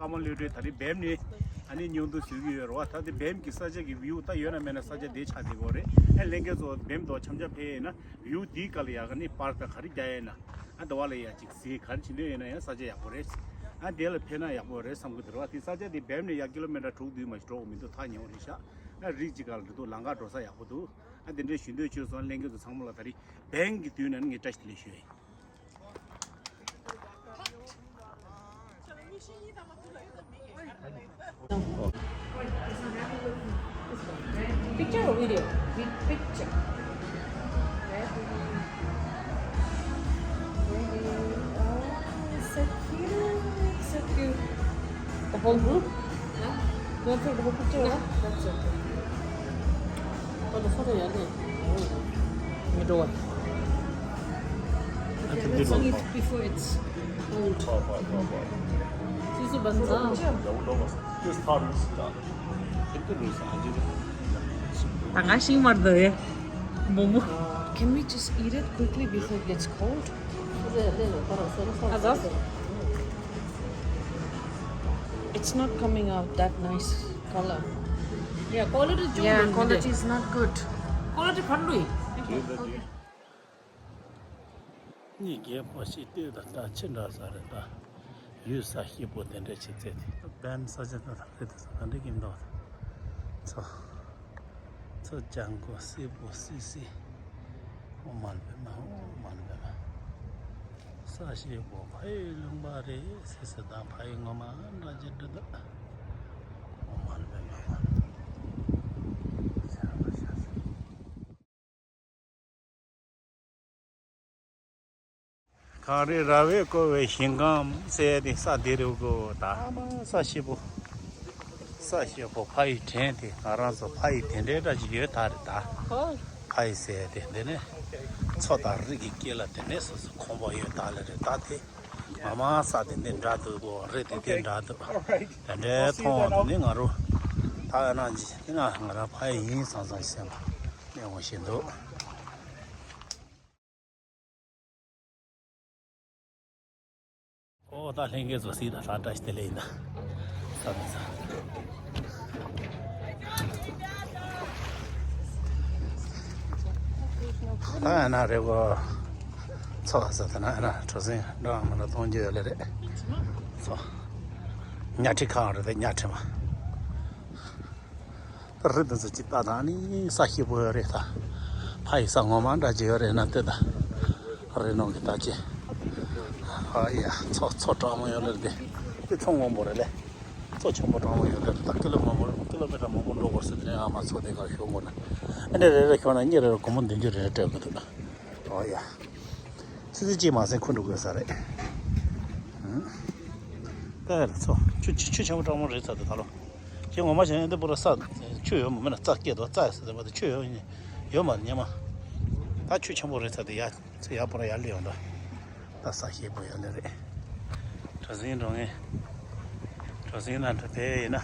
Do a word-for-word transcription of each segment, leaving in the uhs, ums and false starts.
ཀ་མ་ལོད་ཀྲོའི་ད་རེས་བེམ་ནས་ཨ་ནི་སྙིང་བསྡུས་བཟོ་གི་ཡོད་རེད་བ། ད་དེ་བེམ་གྱི་ས་ཆ་གི་བིའུ་ད་ཡོད་ན་མེད་ན་ས་ཆ་དེ་ཆགས་བསྡད་ཀྱི་ཡོད་རེད། ཨ་ལྷན་རྒྱས་ཚོ་བེམ་དུ་འཆམ་འཆམ་ཕེབས་ཡིན་ན་བིའུ་དེའི་སྐབས་ལ་ཡག་ག་ནི་པར་ད་ག་རེ་རྒྱག་ཡིན་ན་ཨ་ད་བ་ལ་ཡ་ཅིག་ཟི་ག་རེ་བྱེད་འདོད་ཡིན་ན་ཡང་ས་ཆ་ཡག་པོ་རེད། ཨ་དེ་ལ་ཕེབས་ན་ཡག་པོ་རེད་བསམ་གི་འདུག་རེད་བ། དེ་ས་ཆ་དེ་བེམ་ནས་ཡ་ཀི་ལོ་མི་ཊར་དྲུག་བདུན་མ་ཞིག་འགྲོ་གི་མི་འདུག་ཐག་ཉེ་བོ་རེད་ཤག་ཨ་རི་གཅིག་ག་ལ་འགྲོ་འདུག་ལམ་ཁ་འགྲོ་ས་ཡག་པོ་འདུག་ཨ་དེ་འདྲའི་ཞུ་འདོད་བྱུང་སོང་། ལྷན་རྒྱས་ཚོ་ཚང་མ་ལ་ད་རེས་བེམ་གྱི་དུས་ན་ངས་བཀྲ་ཤིས་བདེ་ལེགས་ཞུ་ཡིན། Picture or video? Vid- Picture. Oh, so cute. So cute. The whole group? Huh? You want to take the whole picture? No, that's okay. Oh, the photo, yeah, yeah. You draw it. I can do it. Before it's old. This is banza. ད་ང་ཤིང་མར་དོ་ཡེ། མོ་མོ། Can we just eat it quickly before it gets cold? It's not coming out that nice color. Yeah, quality is Yeah, quality is not good. Quality ཕར་ལུས། གཉིས་རྒྱལ་པོ་ཞིག་ལྟོས་དང་ད་ཆི་འདྲ་ས་རེད་ད། ཡུལ་ས་སྐྱིད་པོ་དེ་འདྲ་ཞིག་བཙལ་ཏེ། བན་ས་ཆ་ད་ད་རེད་ད་ད་འདྲ་གི་མདོག་ཚོ། ཚོ་ལྗང་གུ་སེར་པོ་སི་སི། ཨོ་མ་ལ་པེ་མ་ཨོ་མ་ལ་པེ་མ། ས་སྐྱིད་པོ་ཕ་ཡུལ་ལུང་པ་རེད་སི་སི་ད་ཕ་ཡུལ་ངོ་མ་འདྲ་ཅིག་འདྲ་ད། ཨོ་མ་ལ་པེ་མ་མ། གངས་རི་ར་བས་བསྐོར་བའི་ཞིང་ཁམས་ཟེར་ཏེ་ས་དེ་རུ་གོ་ད། ཨ་མ་ས་སྐྱིད་པོ། ས་སྐྱིད་པོ་ཕ་ཡི་དྲན་ཏེ་ང་རང་ཚོ་ཕ་ཡི་དེ་འདྲའི་འདྲ་ཅིག་ཡོད་ད་རེད་ད། ཕ་ཡི་ཟེར་ཏེ་འདི་ནས་མཚོ་དང་རི་གི་དཀྱིལ་ལ་དེ་ནས་སོ་སོ་ཁོམ་པ་ཡོད་ད་ལེ་རེད་ད་དེ། ང་མ་ས་དེ་འདི་འདྲ་འདུག་གོ་རི་དེ་དེ་འདྲ་འདུག་དེ་འདྲའི་མཐོང་བ་དེ་ནས་ང་རུ་ད་ཡ་ན་ཅི་དེ་ན་ང་རང་ཕ་ཡི་ཡིན་བསམ་བསམ་སེམས་པ་གནས་འོང་བཞིན་འདུག་ཨོ་ད་ལྷན་རྒྱས་ཚོ་སྲིད་ད་ད་བཀྲ་ཤིས་བདེ་ལེགས་ཡིན་ད། ས་ད་ས། ད་ཡ་ན་རེ་གོ་ཚོ་ས་ད་ན་ཡ་ན་གྲོ་སྲིན་འགྲོ་མ་ན་གཏོང་རྒྱུ་ཡོད་ལེ་རེད། ཚོ་ཉ་ཁྲི་ཁང་རེད་དེ་ཉ་ཁྲི་མ། རི་འདི་ཚོ་ཅིག་ལྟ་དང་ནི་ས་སྐྱིད་པོ་ཡོད་རེད་ད། ཕ་ཡི་ས་ངོ་མ་འདྲ་ཅིག་ཡོད་རེད་ན་ལྟོས་ད། རི་ནང་གི་ལྟ་ཅི། ཨ་ཡ་མཚོ་མཚོ་གྲང་མོ་ཡོད་ལེ་རེད་དེ། དེ་མཚོ་སྔོན་པོ་རེད་ལེ། མཚོ་ཆེན་པོ་གྲང་མོ་ཡོད་ལེ་རེད་ད། ཀི་ལོ་མང་པོ་ཀི་ལོ་མི་ཊར་མང་པོ་འགྲོ་དགོས་སྲིད་དེ་ནས་ཨ་མ་མཚོ་དེ་གར་ཤོག་དགོས་ན། ཨ་ནི་རེ་རེ་ཤོག་ན་གཉིས་རེ་རེ་སྒོར་མོ་བདུན་ཅུ་རེ་རེ་སྤྲད་དགོས་འདུག་ཨོ་ཡ། ཙི་ཙི་གཅིག་མ་ཟིན་འཁུར་འགྲོ་དགོས་ས་རེད། ཨ། ད་ཡ་ལ་མཚོ་ཆུ་ཆུ་ཆུ་ཆེན་པོ་གྲང་མོ་རེད་ཚ་དེ་ད་ལོ། ཁྱེད་ངོ་མ་བྱས་ན་འདི་པུ་ར་ས་ཆུ་ཡོད་མོ་མེད་ན་རྩྭ་སྐྱེས་དོ་རྩྭ་ཡོད་ས་དེ་མ་དེ་ཆུ་ཡོད་ཡོད་མ་རེད་ཉེ་མ། ད་ཆུ་ཆེན་པོ་རེད་ཚ་དེ་ཡ་ཚེ་ཡ་པུ་ར་ཡ་ལེ་ཡོང་ད། ད་ས་ཞེ་པོ་ཡོད་ལེ་རེད། གྲོ་སྲིན་འགྲོ་ངེས། གྲོ་སྲིན་ན་འགྲོ་དེ་ཡིན་ན།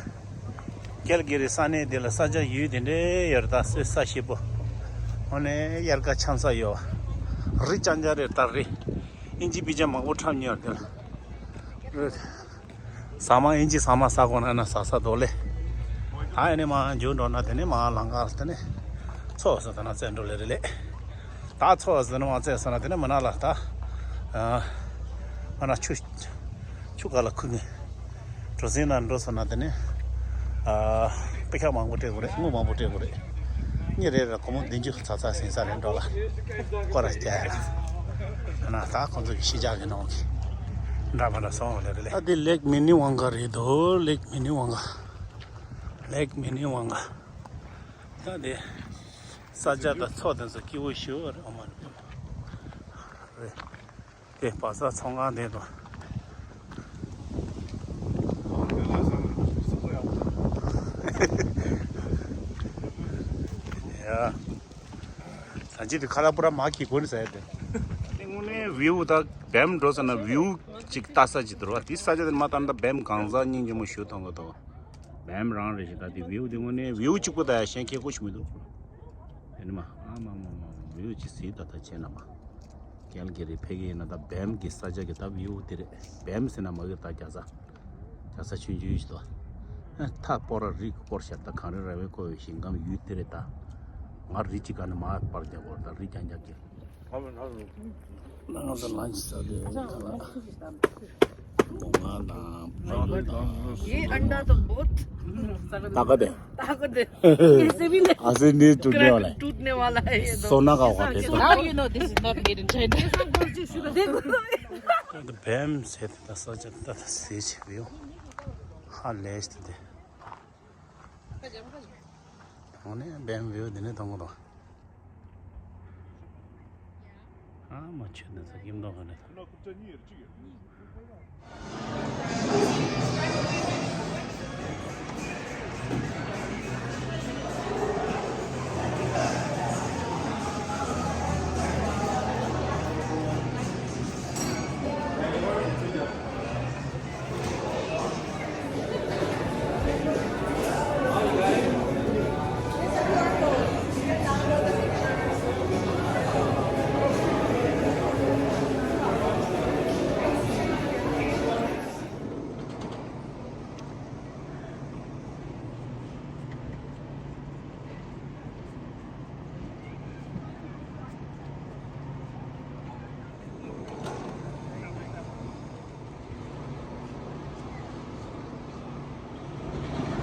ཀལ་གི་རི་ས་གནས་དེ་ལ་ས་ཆ་ཡུལ་དེ་འདྲའི་ཡོད་རེད་ད་སེ་ས་ཞེ་པོ། འོ་ནས་དབྱར་ཁ་འཆམ་ས་ཡོད། རི་ཅང་ཅང་རེད་ད་རི། ཨིན་ཇི་པི་ཅང་མང་པོ་འཁྲབ་མྱོང་དེ་ལ། ཟ་མ་ཨིན་ཇི་ཟ་མ་ཟ་དགོས་ན་ན་ཟ་ས་དོ་ལེ། ད་ཨ་ནི་མ་འཇུ་འགྲོ་ན་དེ་ནི་མ་ལང་ཀ་དེ་ནི། ཚོ་ཟ་དེ་ན་བཙན་འགྲོ་ལེ་རེ་ལེ། ད་ཚོ་ཟ་དེ་ནི་མ་བཙན་ཟ་ན་དེ་ནི་མི་ན་ལ་ད། ཨ། མ་ན་ཆུ། ཆུ་ཀ་ལ་ཁུག་ནི། གྲོ་སྲིན་ན་འགྲོ་སོང་ན་དེ་ནི། ཨ། པི་ཁ་མང་པོ་སྤྲད་དགོས་རེད། དངུལ་མང་པོ་སྤྲད་དགོས་རེད། གཉིས་རེ་རེ་སྒོར་མོ་བདུན་ཅུ་ཚ་ཚ་ཟིན་ས་རེད་འགྲོ་ལ། སྐོར་ར་བསྐྱལ་ཡ་ལ། ན་ད་ཁོང་ཚོ་གི་ཤི་ཇག་གི་ནང་གི་འདྲ་མ་འདྲ་སོང་བ་ལེ་རེ་ལེ། ད་དེ་ལེག་མི་ནི་ཝང་ག་རེད་དོ། ལེག་མི་ནི་ཝང་ག་ལེག་མི་ནི་ཝང་ག་ད་དེ་ས་ཆ་དང་མཚོ་དེ་ཚོ་སྐྱིད་པོ་ཞེ་པོ་རེད། ཨོ་མ་རེད། རེད། དེ་བ་ས་ཚོང་ཁང་དེ་དང་། ཡ། ད་ཅི་དེ་ཁ་ལ་པུ་ར་མ་གི་གོ་ནི་ཟེར་ཏེ། དེ་དངོས་གནས་བིའུ་ད་བེམ་འགྲོ་ས་ན་བིའུ་ཅིག་ལྟ་ས་ཅིག་འདུག་ར། དེ་ས་ཆ་དེ་མ་ལྟ་ན་ད་བེམ་གང་ཟག་སྙིང་རྗེ་མོ་ཞུ་ཐོང་གི་འདུག་བེམ་རང་རེད་ཞེ་ད་དེ་བིའུ་དེ་དངོས་གནས་བིའུ་གཅིག་པུ་ད་ཡ་གཞན་ཁྱད་ཁོ་ཞིག་མི་འདུག་དེ་ནི་མ་ཨ་མ་མ་མ་བིའུ་ཅིག་ཟིག་ད་ད་བྱས་ན་མ། ཀལ་གི་རི་ཕེ་གི་ཡིན་ན་ད་བེམ་གི་ས་ཆ་གི་ད་བིའུ་དེ་རེད། བེམ་ཟེར་ན་མ་གི་ད་རྒྱ་ས། ག་ས་ཆུང་ཆུང་ཞིག་ཏོ། ཨ་ཐག་པོ་ར་རི་སྐོར་ཤར་ད་གངས་རི་ར་བའི་ཀོ་བའི་ཞིང་ཁམས་ཡུལ་དེ་རེད་ད། ང་རི་གཅིག་ག་ནས་མར་སྤར་བསྡད་གོ་ད་རི་རྐྱང་རྐྱང་གི། ང་ཚོ་ལན་ཆི་ཟ་དུས་ད་ལ་སྒོ་ང་དང་ཕ་ཡུལ་དང་། ये अंडा तो बहुत ताकत है। ताकत है। ऐसे भी नहीं। ऐसे नहीं टूटने वाला है। टूटने वाला है ये तो। सोना का होगा। Now you know this is not made in China. देखो तो। ད་བེམ་ཟེར་ཏེ་ད་ས་ཆ་ད་ད་ཟེར་ཆེ་བ་ཡོང་། ཧ་ལས་ཏེ་དེ། ད་ནས་བེམ་བེའུ་དེ་ནས་གཏོང་གི་འདུག་ཨ་མ་ཆོད་ནས་ས་ཁྱིམ་ཐོག་ག་ནས།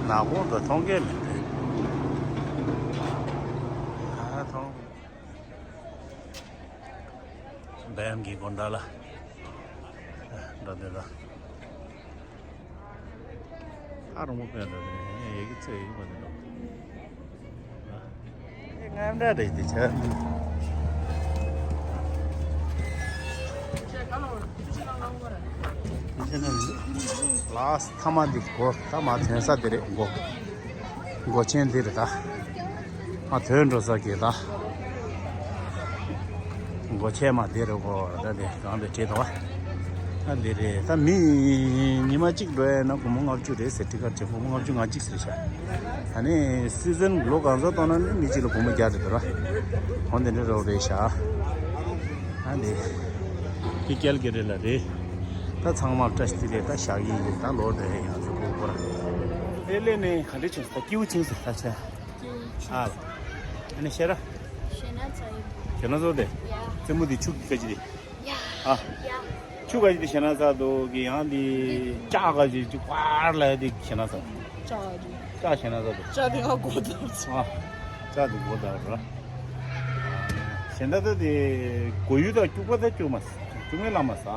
ནག་པོ་འདུག་མཐོང་གི་མི་འདུག་ཨ་མཐོང་། བེམ་གྱི་དགོན་བདག་ལ་འགྲོ་དེ་ལ། ཨ་རོང་པོ་དཔོན་འདྲ་དེ་ཡི་གེ་ཚེ་ཡི་གེ་པ་དེ་འདྲ། ཨེ་ང་འདྲ་རེད་དེ་ཆ། ལཱསི་ཐ་མ་འདི་གོ་ཐ་མ་ཐོན་ས་དེ་རེད་གོ། སྒོ་ཆེན་འདི་རེད་ད། ང་ཐོན་འགྲོ་ས་གི་ད། སྒོ་ཆེན་མ་འདི་རེད་གོ་ད་དེ་གང་དེ་བྲིས་འདུག་བ། ད་འདི་རེད་ད། མི་ཉི་མ་གཅིག་འགྲོ་ཡ་ན་སྒོར་མོ་ལྔ་བཅུ་རེད་ཟེར། ཊི་ཀཊ་ཆེན་པོ་སྒོར་མོ་ལྔ་བཅུ་ང་གཅིག་ཟེར་ཤག་ད་ནི་སི་ཛན་ལོ་གང་ཚོད་གཏོང་ན་ནི་མི་གཅིག་ལ་སྒོར་མོ་བརྒྱ་རེད་འདུག་ར། འོ་འདི་འདྲ་རོགས་རེད་ཤག་ད་འདི་ཀི་ཀལ་གི་རེད་ལ་རེད། ད་ཚང་མ་བཀྲ་ཤིས་བདེ་ལེགས་ད་བཞག་གི་ཡིན། ད་ལོ་འདི་ཡང་ཚོ་ཁུག་པོ་ར། ཨེ་ལེ་ནས་ག་འདྲ་བྱུང་ད་སྐྱིད་པོ་བྱུང་ཟེར་ད་ཆ། ཨ། ཨ་ནི་ཤེས་ར། ཞེ་ན་ཚ་ཡི། ཞེ་ན་ཚོ་དེ། ཡ། རྩེད་མོ་དེ་ཆུ་གི་ཁ་ཅི་དེ། ཡ། ཨ། ཡ། ཆུ་ག་ཅི་དེ་ཞེ་ན་ཚ་འདུག་གི་ཡང་དེ་ལྕགས་ག་ཅི་ཅི་ཀར་ལ་དེ་ཞེ་ན་ཚ། ལྕགས་ཅི། ལྕགས་ཞེ་ན་ཚ་འདུག་ལྕགས་དེ་ང་གོ་ཐུབ་ཚ། ཨ། ལྕགས་དེ་གོ་ད་ར། ཞེ་ན་ཚ་དེ་གོ་ཡུལ་དང་སྐྱུག་པ་དང་སྐྱུག་མ་སྐྱུག་མེད་ལ་མ་ས།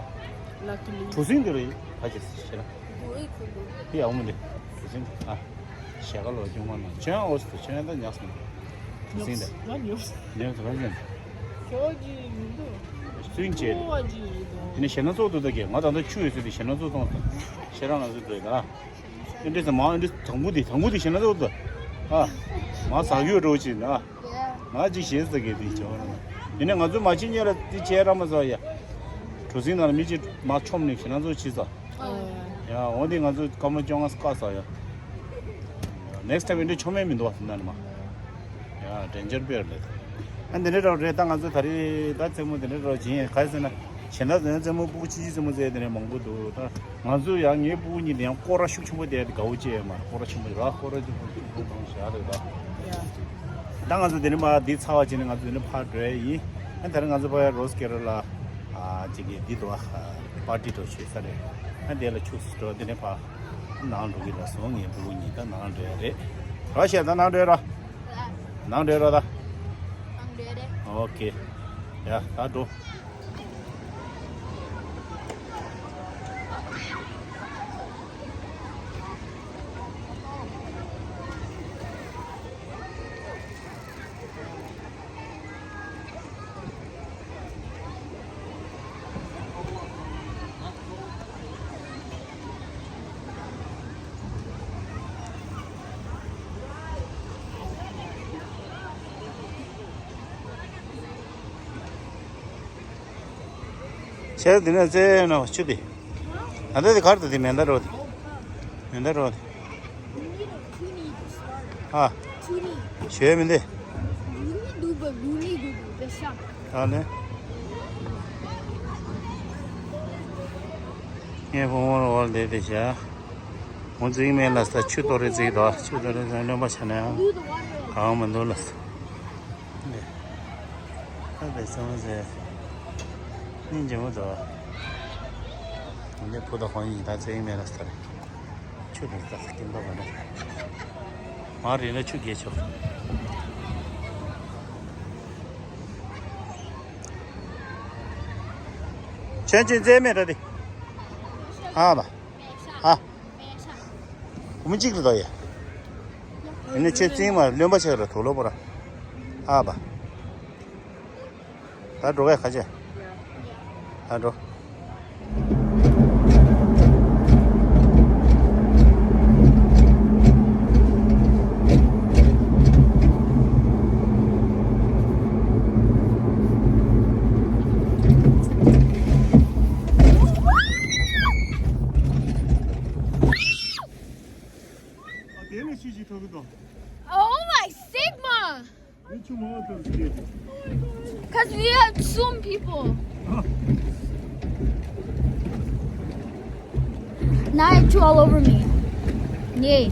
ལ་ཀི་ལི། གྲུ་གཟིངས་དེ་རེད་ཕ་ཅི་ཞེ་ན། གོ་ཡི་གོ་གོ། དེ་ཡག་མོ་འདི་གྲུ་གཟིངས་ཨ། ཞལ་ཁ་ལོ་ཅུང་མ་ན་ཁྱོད་ཨོ་སི་ཁྱོད་ད་ཉག་སོང་། སིང་ད། ང་ཉོབ། ཉོབ་ད་ཉོབ། ཁྱོད་ཀྱི་མི་འདུག་སིང་ཅེ། ཁོ་བ་ཅི་ཡིན་འདུག་དེ་ནས་ཞེ་ན་ཚོགས་འདུག་ད་གས་ང་ད་ལྟ་ཆུ་ཡོད་ཟེར་དུས་ཞེ་ན་ཚོགས་གཏོང་ད། ཞེ་རང་ང་ཚོ་འགྲོ་ཡི་ད། ཨེ་འདྲས་ཟེར་མ་ཨེ་འདྲས་དང་པོ་དེ་དང་པོ་དེ་ཞེ་ན་ཚོགས་འདུག་ཨ། མ་ཟ་རྒྱུ་འགྲོ་ཅིག་ན། ང་ཅིག་ཞེ་ས་གས་དེ་བྱ་བ་རང་། དེ་ནས་ང་ཚོ་མ་ཕྱིན་ཉེ་ལ་དེ་བྱས་ར་མ་ཟ་ཡ། གྲུ་གཟིངས་ནང་ལ་མི་ཅིག་མ་མཆོངས་ནས་ཞེ་ན་ཚོགས་ཕྱིན་ས། ཡ་འོ་འདི་ང་ཚོ་སྐར་མ་བཅོ་ལྔ་བཀག་ས་ཡ། ནེགསི་ཊའིམ་འདི་ཆོ་མེད་མི་འདུག་བ་ཟིན་ན་ནི་མ། ཡ་ཌེན་ཇར་པེར་ལེ། ཨ་འདི་འདྲ་རོགས་རེད་ད། ང་ཚོ་ད་རེས་ད་རྩེད་མོ་འདི་འདྲ་རོགས་བྱིན་ཡ་ག་རེ་ཟེར་ན། གཞན་དག་ཚོ་རྩེད་མོ་སྤུ་གུ་ཆུང་ཆུང་རྩེད་མོ་རྩེ་དེ་འདྲ་མང་པོ་འདུག་ད་ང་ཚོ་ཡང་ངའི་སྤུ་གུ་གཉིས་དེ་ཡང་སྐོར་ར་ཤུགས་ཆེན་པོ་དེ་དགའ་བོ་བྱེད་ཡ་མ་སྐོར་ར་ཆེན་པོ་ཤུགས་ཆེན་པོ་གཏོང་བཞག་རེད་ད། ད་ང་ཚོ་དེ་ནས་མར་འདི་ཚར་བ་བྱས་ནས་ང་ཚོ་དེ་ནས་ཕར་འགྲོ་ཡ་ཡིན། ཨ་ད་རེས་ང་ཚོ་ཕར་རོ་སི་ཀེ་ར་ལ་ཨ་ཅིག་གི་འདི་འདུག་ཨ་པར་ཊི་འགྲོ་བྱེད་ས་རེད། ཨ་དེ་ལ་ཁྱུག་ཙམ་འགྲོ་དེ་ནས་ཕར་ནང་འགྲོ་གི་ལ་སོང་། ངའི་ཕྲུ་གུ་གཉིས་ད་ནང་འགྲོ་ཡ་རེད། རོ་ཤེ་ད་ནང་འགྲོ་ཡ་ར། ནང་འགྲོ་ཡ་ར་ད། ནང་འགྲོ་ཡ་རེད། ཨོ་ཁེ། ཡ་ད་འགྲོ། ཁྱེད་འདི་ནས་རྩེ་ན་ཆུ་དེ། ད་ལྟ་དེ་གར་དུ་དེ་མེ་མདའ་རོ་དེ། མེ་མདའ་རོ་དེ། ཨ། ཞོལ་མི་འདི། ཨ་ནི། ངས་ཕོ་མོར་འོར་བསྡད་དེ་བྱ། ཁོང་ཚོ་ཡིན་མེད་ལ་ས་ཆུ་གཏོར་རེ་བརྩིས་དོ། ཆུ་གཏོར་རེ་བརྩིས་རློན་པ་ཆ་ནས་གང་མི་འདུག་ལ། ད་དེ་ཚང་མ་ཟེར་སྙིང་རྗེ་མོ་འདུག་འདི་བུ་དང་ཁོང་གཉིས་ད་ཚེ་ཡིན་མེད་ལ་ས་རེད། ཆུ་རེ་ད་སྐྱིན་པ་མ་རེད། མ་རེད་ན་ཆུ་རྒྱས་ཆོག་ཆན་ཆན་རྩེ་མེད་ར་དེ། ཨ་བ། ཨ། བུ་མོ་གཅིག་རེད་དོ་ཡ། ཡིན་ནའི་ཁྱོད་རྩིང་མ་རློན་པ་ཆགས་ར་དུག་ལོག་པོ་ར། ཨ་བ། ད་འགྲོ་གས་ཁ་ཆེ། ཨ་འགྲོ། དེ་ནས་ཤུལ་ཞིག་ཐོག་གི་དང་། Oh my Sigma! Cause we have some people. Now I have two all over me. Yay.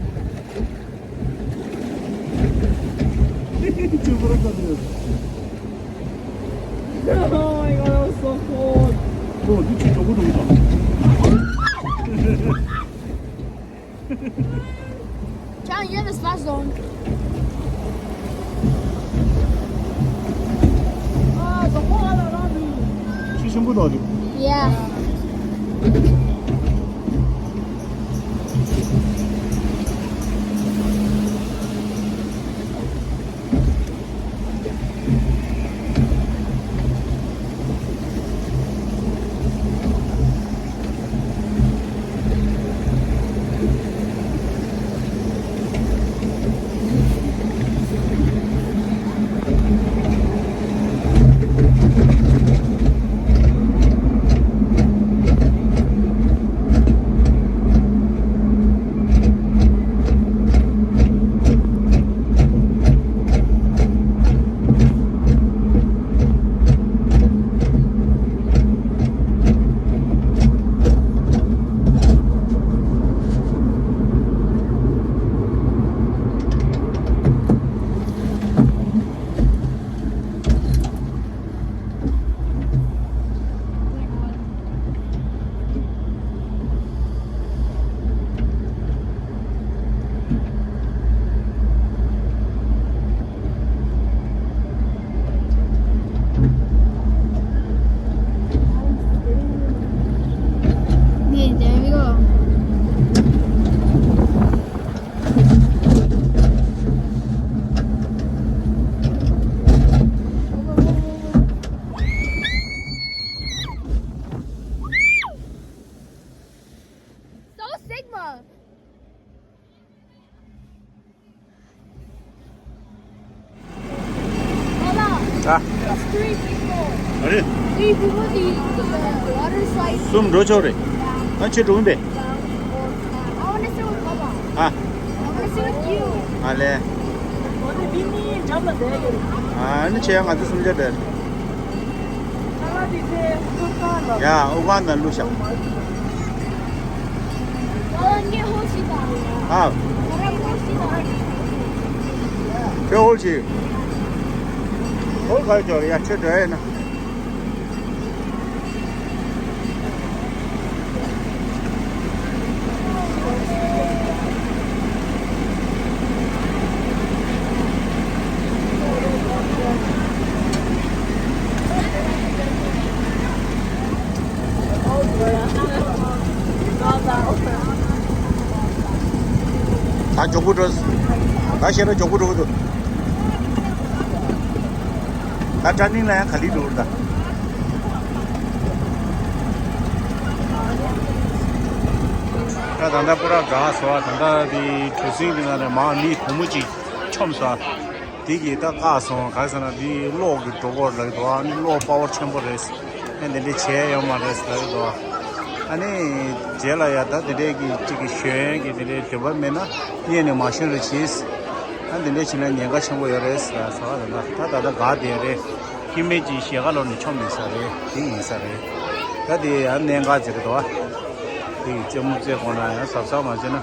Oh my god, that was so cold. 어, 미친 저거 너무 John, you're in the splash zone. 아, 너무 하나 라면. 시신보다 어디? Yeah. There we go. So Sigma. Baba, ཨ། There's three people. ཨ་རེ། Three people, the, the water slide. གསུམ་འགྲོ་ཆོག་རེད། ང་ཁྱེད་འགྲོ་གིན་པས། I wanna sit with Baba. ཨ། I wanna sit with you. ཨ་ལེ། ཨ་ནི་ཁྱེད་ཡང་ང་ཚོ་གསུམ་ཆ་འདྲ། ཡ། ཨུ་གང་དང་ལུ་ཤ། ཨ། ཁྱོད་ཧོལ་གྱིས། ཧོལ་ག་ཅོག་ཡ་ཁྱོད་འདྲ་ཡིན་ན། ད་མགྱོགས་པོ་འགྲོ། ད་ཤེས་ར་མགྱོགས་པོ་འགྲོ་གི་འདུག་ད་ཊར་ནིང་ལ་ཡང་ག་ལེར་འགྲོ་གི་རེད་ད། ད་ད་ལྟ་པུ་ར་འགག་སོང་། ད་ལྟ་དེ་གྲུ་གཟིངས་དེ་ནང་ནས་མར་མི་བུ་མོ་གཅིག་མཆོངས་སོང་། དེ་གིས་ད་བཀག་སོང་། ག་རེ་ཟེར་ན་དེ་གློག་གི་སྒྲོ་སྐུར་ལབ་ཀྱི་འདུག་ཨ་ནི་གློག་པ་ཝར་ཆེན་པོ་རེད། ཨ་འདི་འདྲས་བྱས་ཡོད་མ་རེད་ལབ་ཀྱི་འདུག་ཨ་ནི་རྗེས་ལ་ཡ་ད་དེ་འདྲས་ཀྱི་གཅིག་གི་ཞོན་གྱི་དེ་འདྲས་འདོད་པ་མེད་ན་གཉེན་ནས་མ་ཞོན་རོགས་གྱིས། ཨ་འདི་འདྲས་བྱས་ན་ཉེན་ཁ་ཆེན་པོ་ཡོད་རེད་ཟེར་ཟེར་བ་ལ་ད་ད་ད་ད་ག་དེ་རེད། ཁྱིམ་མི་གཅིག་ཞལ་ཁ་ལོག་ནས་མཆོངས་མེད་ས་རེད། དེ་ཡིན་ས་རེད། ད་དེ་ཡང་གནད་འགག་ཅིག་རེད་འདུག་ཨ། དེ་ཡི་རྩེད་མོ་རྩེ་དགོས་ན་ཡང་གཟབ་གཟབ་མ་བྱས་ན།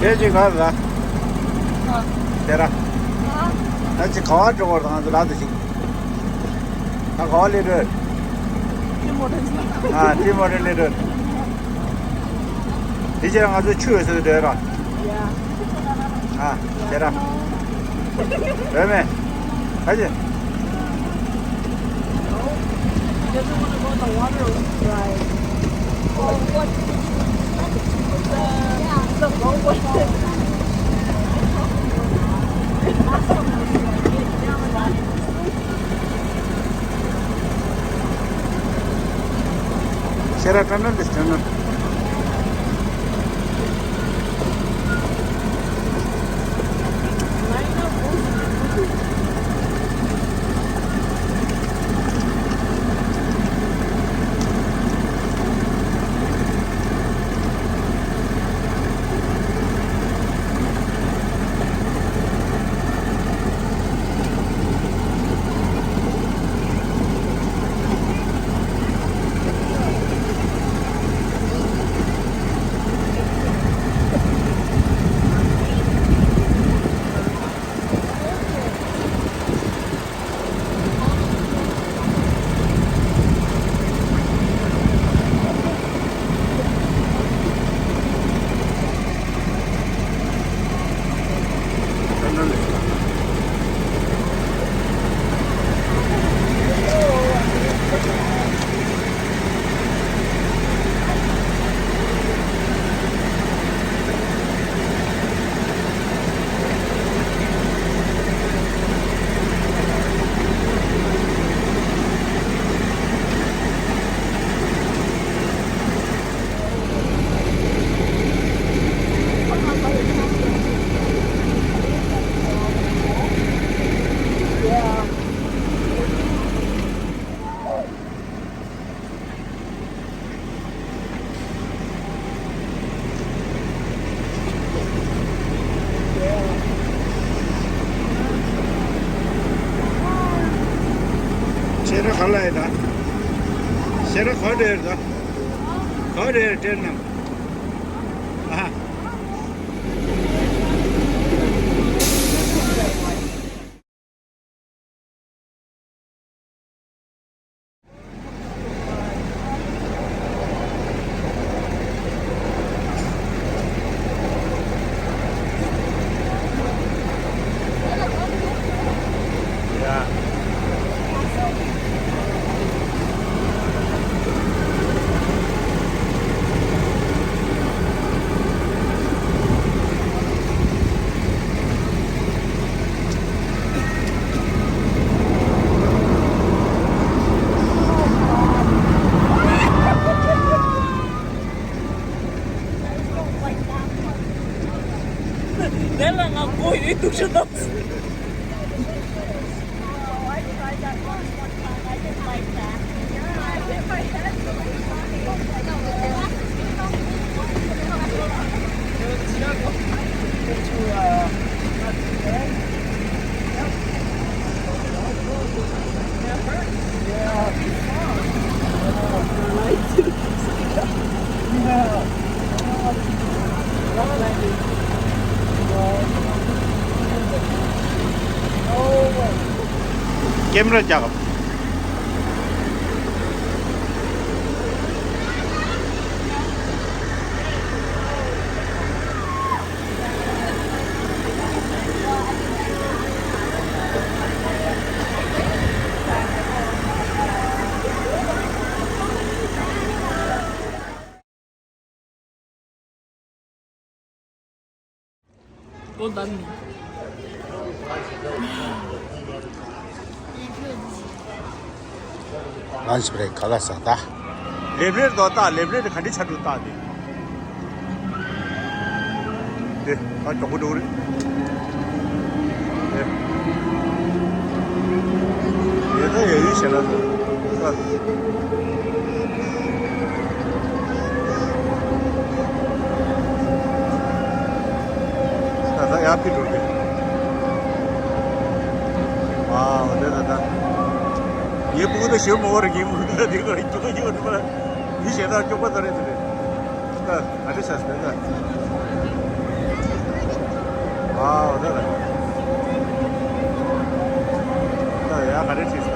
ཁྱེད་ཀྱིས་ག་རེ་ལབ། ཁྱེད་རང་། ད་ཅི་ག་བ་འགྲོ་བར་དང་ང་ཚོ་ལབ་དུ་ཞིག་ད་ག་བ་སླེབས་འགྲོ། ཨ་ཊི་མོ་ཊི་སླེབས་འགྲོ། དེ་ཕྱིར་ང་ཚོ་ཆུ་ཡོད་ས་དུ་འགྲོ་ར། ཨ་ཁྱེད་རང་། རེད་མེད། ཁ་ཅིག He doesn't want to go in the water, right? Oh, what? With the, yeah, the boat with the Sierra Tunnel is tunnel. ཤེས་ར་ག་ལ་ཡོད་ད། ཤེས་ར་ག་འདྲ་ཡོད་ད། ག་འདྲ་ཡོད་དྲན་ནམ། ཨ། དེ་ལ་ང་མགོ་ཡུ་འདུག་ཤི་ཏོག་ཀེམ་ར་རྒྱག Lunch break ག་ལ་ས་ད། ལེབ་རེར་དོ་ད་ལེབ་རེར་ག་འདྲི་ཆ་འགྲོ་ད་དེ། ཨ། མགྱོགས་པོ་འགྲོ་གི་རེད། ཨེ། ཡ་ད་ཡ་ཡུལ་ཞེ་ན་ད། ད་ད་ཡར་ཕེབས་འགྲོ་གི། ཨ། འོ་དེ་ད་ད། ངའི་སྤུ་གུ་ད་ཞེ་མོ་བ་རེད། ངའི་སྤུ་གུ་ད་དེ་ག་རེ་སྐྱོ་ག་སྐྱོ་ག་འགྲོ་གི་རེད། ཡུལ་ཞེ་ན་སྐྱོ་པ་ད་རེད་དེ་རེད། ད། ཨ་ཏི་ཤ་སྟེ་ད། ཝའོ་ད་ད། ད་ཡ་ག་རེ་བྱེད་ས།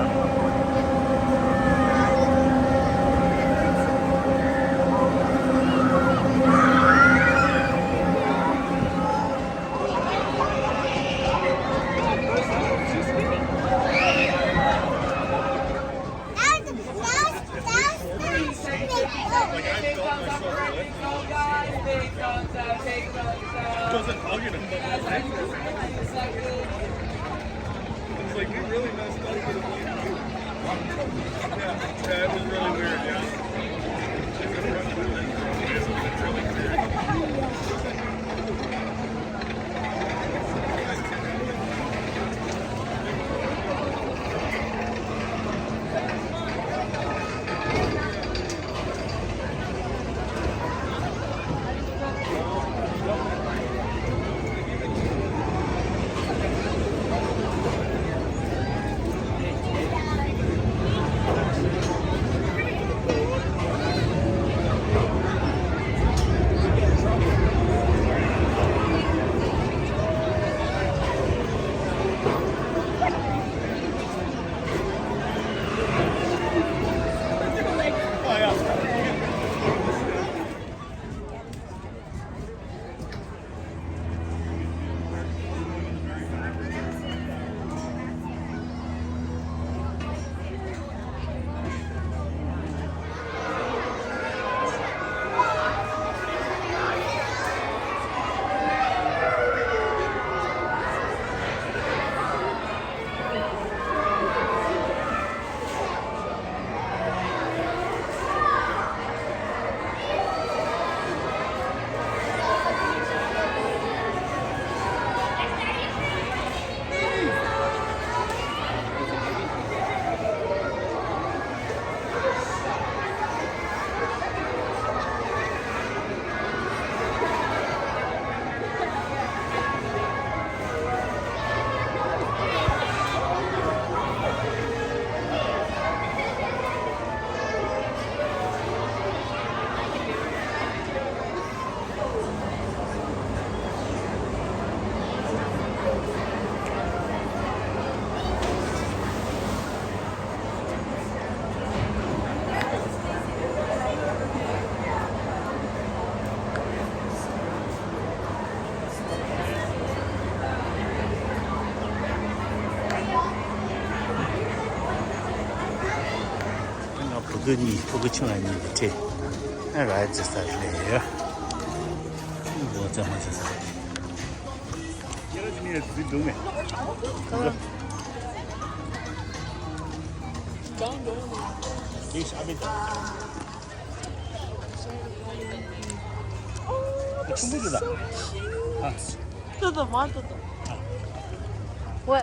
It's like, we really messed up with the view. Yeah, yeah, it was really weird, yeah. It's really weird. ང་ཕྲུ་གུ་གཉིས། ཕྲུ་གུ་ཆུང་བ་གཉིས་ཀྱི་ཁྲིད་ཨ་ར་ཙི་ས་རེད་ཡ། ལོ་ཙམ་མ་ཙི་ས། ཁྲུམ་བུ་དེ་ད། ཨ། ཏོ་ཏོ་མ་ཏོ་ཏོ།